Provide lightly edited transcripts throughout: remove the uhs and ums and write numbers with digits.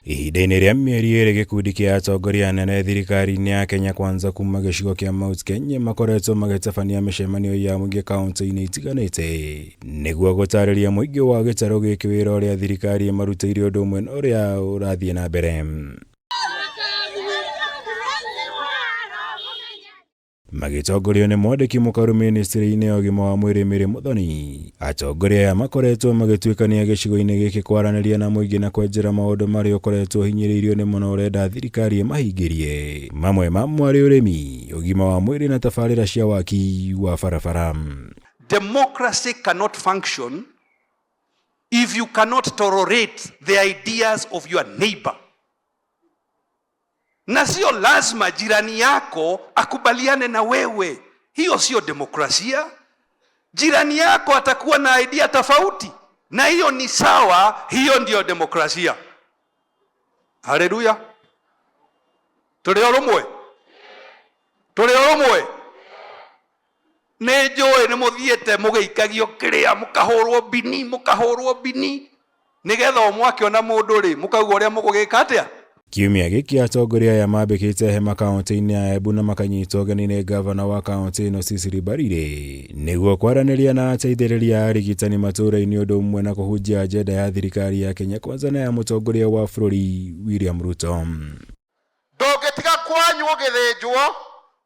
Ihinda-inĩ rĩa mĩeri ĩrĩ gĩkundi kĩa atongoria anene thirikari-inĩ ya Kenya Kwanza kuma gĩcigo kĩa Mount Kenya makoretwo magĩtabania mĩcemanio ya mũingĩ kaunti-inĩ itiganĩte nĩguo gũtarĩria mũingĩ wa gĩtarũ gĩkĩ wĩra ũrĩa thirikari ĩmarutĩire ũndũ ũmwe na ũrĩa ũrathiĩ na mbere. Magĩtongorio nĩ mwandĩki mũkaru mĩnĩstrĩ-inĩ ya ũgima wa mwĩrĩ Mary Muthoni, atongoria aya makoretwo magĩtuĩkania gĩcigo-inĩ gĩkĩ kwaranĩria na mũingĩ na kwenjera maũndũ marĩa ũkoretwo ũhinyĩrĩirio nĩmo na ũrenda thirikari ĩmahingĩrie, mamwe mamo arĩ ũrĩmi, ũgima wa mwĩrĩ na tabarĩra cia waki wa barabara. Democracy cannot function if you cannot tolerate the ideas of your neighbor. Na sio lazima jirani yako akubaliane na wewe. Hiyo sio demokrasia. Jirani yako atakuwa na idea tofauti, na hiyo ni sawa. Hiyo ndiyo demokrasia. Haleluya! Tuli orumwe, tuli orumwe. Nĩ njũĩ nĩ mũthiĩte mũgĩikagio kĩrĩa, mũkahũrwo bini, mũkahũrwo bini, nĩgetha o mwakĩona mũndũ rĩ, mũkauga ũrĩa mũgũgĩka atĩa. Kiumia gĩkĩ atongoria aya mambĩkĩte hema kaunti-inĩ ya Embu na makanyitwo ũgeni nĩ ngavana wa kaunti ĩno Cecily Mbarire nĩguo kwaranĩria na ateithĩrĩria a arigitani matũũra-inĩ ũndũ ũmwe na kũhunjia ajenda ya thirikari ya Kenya Kwanza na ya mũtongoria wa bũrũri William Ruto. Ndũngĩtiga kwanyu ũgĩthĩnjwo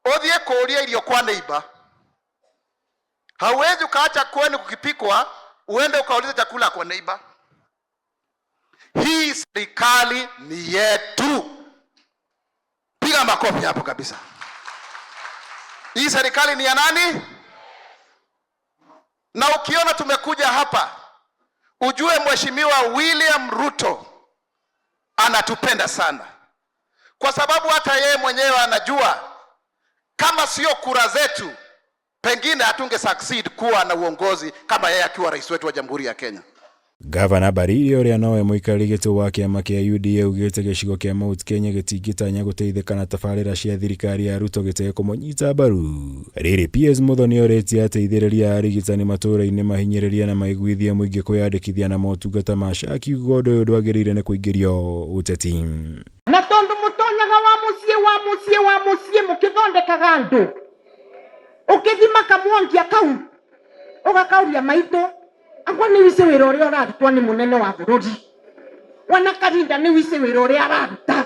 ũthiĩ kũũria irio kwa neighbor. Hauwezi ukaacha kwenu kukipikwa uende ukaulize chakula kwa neighbor. Hii serikali ni yetu. Piga makofi hapo kabisa. Hii serikali ni ya nani? Na ukiona tumekuja hapa, ujue Mheshimiwa William Ruto anatupenda sana, kwa sababu hata yeye mwenyewe anajua kama sio kura zetu, pengine hatunge succeed kuwa na uongozi kama yeye akiwa rais wetu wa Jamhuri ya Kenya. Gavana Mbarire ũrĩa nowe mũikarĩri gĩtĩ wa kĩama kĩa UDA augĩte gĩcigo kĩa Mount Kenya gĩtingĩtanya gũteithĩka na tabarĩra cia thirikari ya Ruto gĩtekũmũnyita mbaru. Rĩrĩ PS Muthoni orĩtie ateithĩrĩria a arigitani matũũra-inĩ mahinyĩrĩrie na maiguithie mũingĩ kwĩyandĩkithia na motungata ma SHA akiuga ũndũ ũyũ ndwagĩrĩire nĩ kũingĩrio ũteti. Na tondu mutonyaga wa muciĩ wa muciĩ wa muciĩ mukithondekaga andu, ukithima kamwongia kau ugakauria maitũ, akwa nĩ wicĩ wĩra ũrĩa ũrarutwo nĩ mũnene wa bũrũri, wana Karinda nĩ wicĩ wĩra ũrĩa araruta,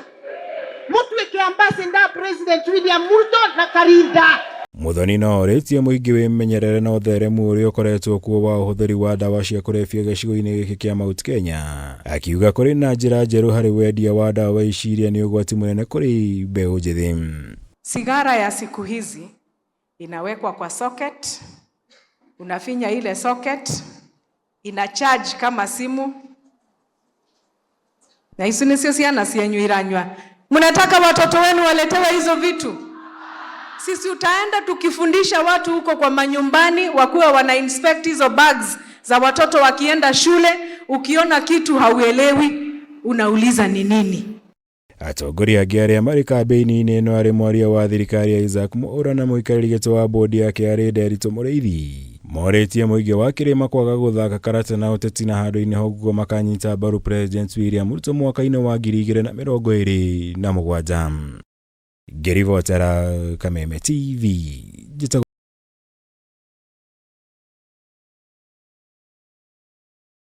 mũtuĩke ambassador President William Ruto na Karinda. Muthoni no orĩtie mũingĩ wĩmenyerere na ũtheremu ũrĩa ũkoretwo kuo wa ũhũthĩri wa ndawa cia kũrebia gĩcigo-inĩ gĩkĩ kĩa Mount Kenya, akiuga kũrĩ na njĩra njerũ harĩ wendia wa ndawa ici iria nĩ ũgwati mũnene kũrĩ mbeũ njĩthĩ. Sigara ya siku hizi inawekwa kwa socket, unafinya ile socket, ina charge kama simu. Na hizo ni ciana cienyu iranywa. Mnataka watoto wenu waletewe hizo vitu? Sisi utaenda tukifundisha watu huko kwa manyumbani wakuwa wana inspect hizo bags za watoto wakienda shule. Ukiona kitu hauelewi unauliza ni nini. Atongoria angĩ arĩa marĩ kambĩini-inĩ ĩno arĩ mwaria wa thirikari ya Isaac Mwaura na mũikarĩri gĩtĩ wa bodi ya KRA Nderitu Mũrĩithi morĩtie mũingĩ wa kĩrĩma kwaga gũthaka karata na ũteti na handũ-inĩ ha ũguo makanyita mbaru President William Ruto mwaka-inĩ wa 2027. Ngĩribotera Kameme TV, njĩtagwo